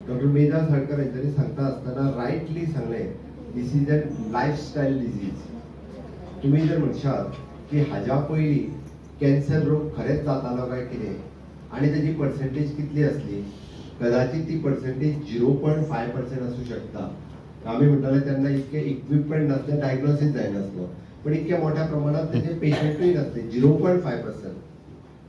Doctor मेधा साळकर हेंच्यांनी सांगता आसतना रायटली सांगलें, this is an lifestyle disease. तुमी जर म्हणशात की हाज्या पयलीं कॅन्सर रोग खरेंच जातालो काय कितें आनी तेजी पर्सेंटेज कितली आसली, कदाचित ती पर्सेंटेज 0.5% आसूं शकता. आमी म्हणटाले तेन्ना इतके इक्विपमेंट नासले, डायग्नोसीस जायनासलो, पण इतक्या मोठ्या प्रमाणात तेजे पेशंटूय नासले. 0.5%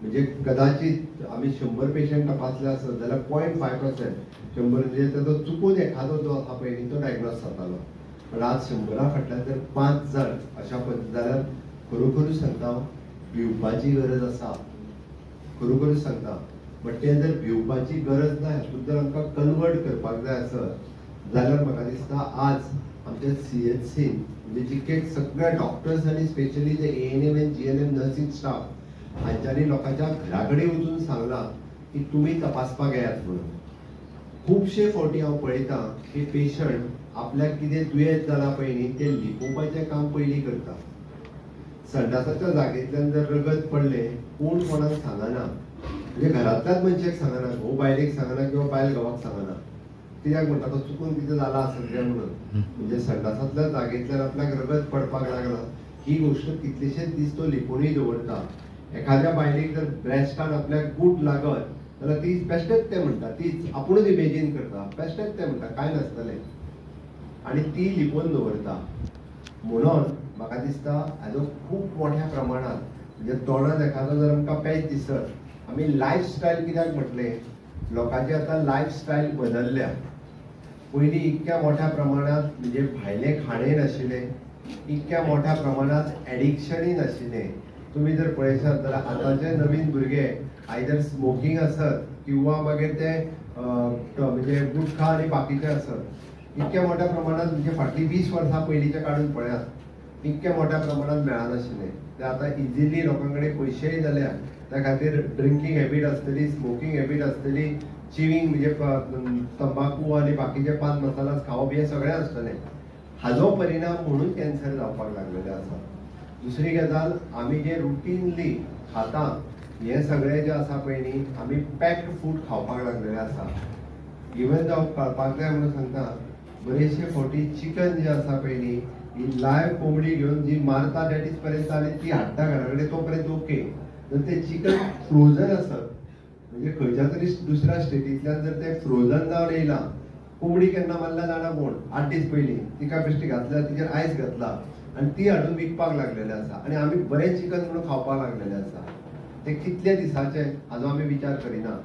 म्हणजे कदाचित आमी 100 पेशंट तपासले आसत जाल्यार 0.5%, 100 म्हणजे तेजो चुकून एखादो जो आसा पळय न्ही तो डायग्नोज जातालो. पण आज 100 फाटल्यान जर 5 जाण अशा पद्दतीन जाल्यार खरोखरूच सांगता भिवपाची गरज आसा, खरोखरूच सांगता. बट तें जर भिवपाची गरज ना हातूंत जर आमकां कन्वर्ट करपाक जाय आसत जाल्यार म्हाका दिसता आज आमच्या CHC म्हणजे जितके सगळे डॉक्टर्स आनी स्पेशली जे ANM आनी GNM nursing staff हांच्यांनी लोकांच्या घरा कडेन वचून सांगलां की तुमी तपासपाक येयात म्हणून. खुबशे फावटी हांव पळयतां की पेशंट आपल्याक कितें दुयेंत जालां पळय न्ही तें लिपोवपाचें काम पयलीं करता. संडासाच्या जागेंतल्यान जर रगत पडलें कोण कोणाक सांगना, म्हणजे घरांतल्याच मनशाक सांगना, घोव बायलेक सांगना किंवा बायल घोवाक सांगना, कित्याक म्हणटा तो चुकून कितें जालां आसत काय म्हणून. म्हणजे संडासांतल्या जागेंतल्यान आपल्याक रगत पडपाक लागलां ही गोश्ट कितलेशेच दीस तो लिपोवनूय दवरता. एखाद्या बायलेक जर ब्रेस्टान आपल्याक गूट लागत जाल्यार ती बेश्टेच तें म्हणटा, तीच आपुणूच इमेजीन करता, बेश्टेच तें म्हणटा कांय नासतलें, आनी ती लिपोवन दवरता. म्हणून म्हाका दिसता हाजो खूब मोठ्या प्रमाणात म्हणजे तोंडान एखादो जर आमकां पॅच दिसत, आमी लायफस्टायल कित्याक म्हटलें, लोकांची आतां लायफस्टायल बदलल्या. पयलीं इतक्या मोठ्या प्रमाणात म्हणजे भायलें खाणें नाशिल्लें, इतक्या मोठ्या प्रमाणात एडिक्शनूय नाशिल्लें. तुमी जर पळयशात जाल्यार आतांचे नवीन भुरगे आयदर स्मोकींग आसत किंवा मागीर ते म्हणजे गुटखा आनी बाकीचे आसत, इतक्या मोठ्या प्रमाणात म्हणजे फाटलीं 20 वर्सां पयलींचे काडून पळयात इतक्या मोठ्या प्रमाणात मेळनाशिल्लें. ते आतां इजिली लोकां कडेन पयशेय जाल्या, त्या खातीर ड्रिंकींग हॅबीट आसतली, स्मोकींग हॅबीट आसतली, चिवींग म्हणजे तंबाकू आनी बाकीचे पान मसाला खावप हें सगळें आसतलें. हाजो परिणाम म्हणून कॅन्सर जावपाक लागलेलें आसा. दुसरी गजाल, आमी जे रुटीनली खाता हें सगळें जें आसा पळय न्ही आमी पॅक्ड फूड खावपाक लागलेलें आसा. इवन जावं कळपाक जाय म्हणून सांगता, बरेचशे फावटी चिकन जें आसा पळय न्ही ही लायव कोंबडी घेवन जी मारता that is पर्यंत आनी ती हाडटा घरा कडेन तो पर्यंत ओके. जर तें चिकन फ्रोजन आसत म्हणजे खंयच्या तरी दुसऱ्या स्टेटींतल्यान जर तें फ्रोजन जावन येयलां, कोंबडी केन्ना मारल्या जाणा कोण, 8 दीस पयलीं तिका बेश्टी घातल्या, तिचेर आयस घातला आनी ती हाडून विकपाक लागलेले आसा आनी आमी बरें चिकन म्हणून खावपाक लागलेले आसा. तें कितल्या दिसाचें हाजो आमी विचार करिना.